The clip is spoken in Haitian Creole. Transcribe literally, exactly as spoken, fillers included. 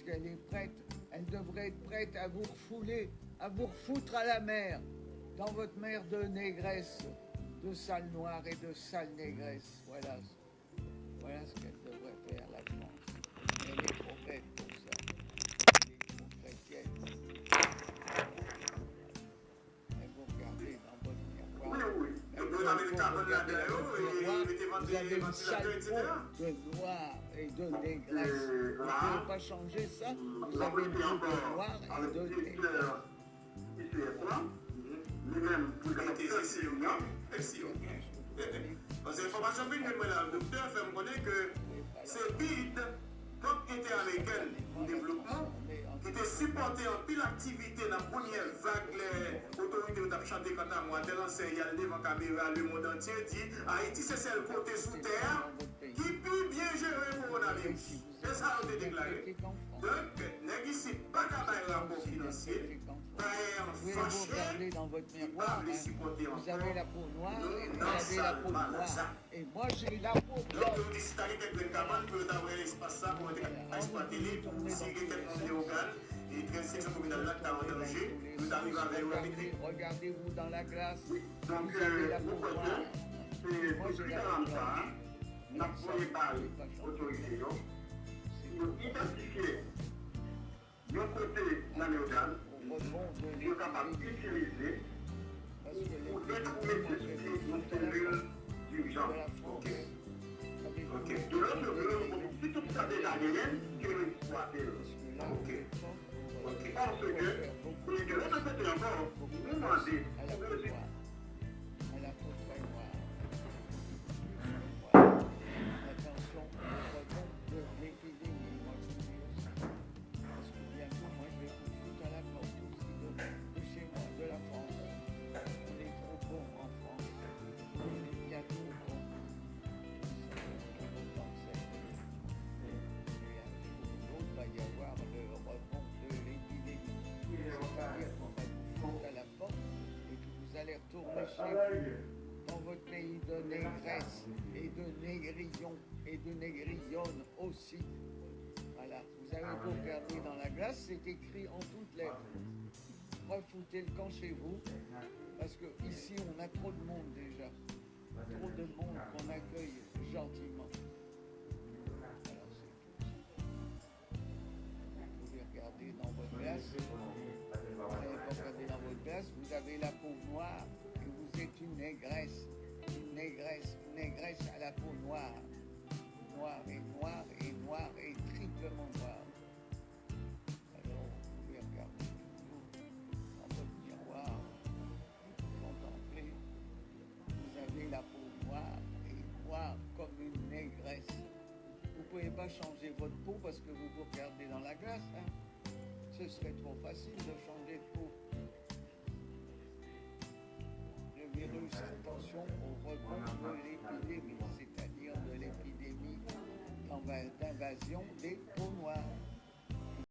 qu'elle est prête, elle devrait être prête à vous refouler, à vous refoutre à la mer, dans votre mer de négresse, de sale noire et de sale négresse. Voilà, voilà ce qu'elle devrait faire, la France. Elle est trop bête pour ça. Elle est trop chrétienne. Vous regardez dans votre miroir. Dans votre miroir, vous avez une sale peau de noir et de négresse. Vous ne pouvez pas changer ça. Vous avez une peau de noir et de négresse. Paske enfòmasyon vin jwenn mwen la, doktè fè m konnen ke se bid, Bank Entèamerikèn pou Devlopman, ki te sipòte anpil aktivite nan premyè vag lè otorite yo t ap chante kantamwa, tèl ansèy al devan kamera lemond antye di Ayiti se sèl kote sou tè a ki pi byen jere kowonaviris. Se sa yo te deklare. Donk, nèg isit pa ka bay rapò finansye, bayè an fache, li pa vle sipòte ankò, nou nan sal malaza. Donk, yo di si ta gen kèk grenn kabann pou yo ta wè espas sa, pou yo te ka eksplwate li, pou si gen kèk moun Leyogàn, e trèz seksyon kominal la ki ta an danje, yo ta rive avè yo rapid vit. Donk, nou kwè ke se pou ti kabann sa a, n ap voye bay otorite yo pou yo idantifye yon kote nan Leyogàn pou yo kapab itilize pou, pou dèt ou mete sou pye yon selil dirijans. Ok. Ok. De lòt kote, si tout sa deja genyen, ke yo eksplwate l. Ok. Ok. Paske, e de lòt kote ankò, nou mande pou yo Parce que bientôt, moi, je vais vous foutre à la porte aussi de, de chez moi, de la France. On est trop bon en France. On est bien trop bon. Ça fait trop longtemps que ça a été. Et un jour ou l'autre, va y avoir le rebond de l'épidémie. C'est-à-dire qu'on va vous foutre à la porte et que vous allez retourner chez vous, dans votre pays de négresse et de négrillons et de négrillonnes aussi. Voilà. Vous avez beau regarder dans la glace, c'est écrit en toutes lettres. Refoutez le camp chez vous, parce que ici, on a trop de monde déjà. Trop de monde qu'on accueille gentiment. Alors, c'est tout. Vous pouvez regarder dans votre glace. Vous pouvez regarder dans votre glace. Vous avez la peau noire et vous êtes une négresse. Une négresse, une négresse à la peau noire. Noir et noir et noir et triplement noir. Alors, vous pouvez regarder toujours dans votre miroir et vous contempler. Vous avez la peau noire et noire comme une négresse. Vous pouvez pas changer votre peau parce que vous vous regardez dans la glace, hein. Ce serait trop facile de changer de peau. Le virus, attention au rebond de l'épidémie, c'est-à-dire de l'épidémie d'inva-, d'invasion des peaux noires.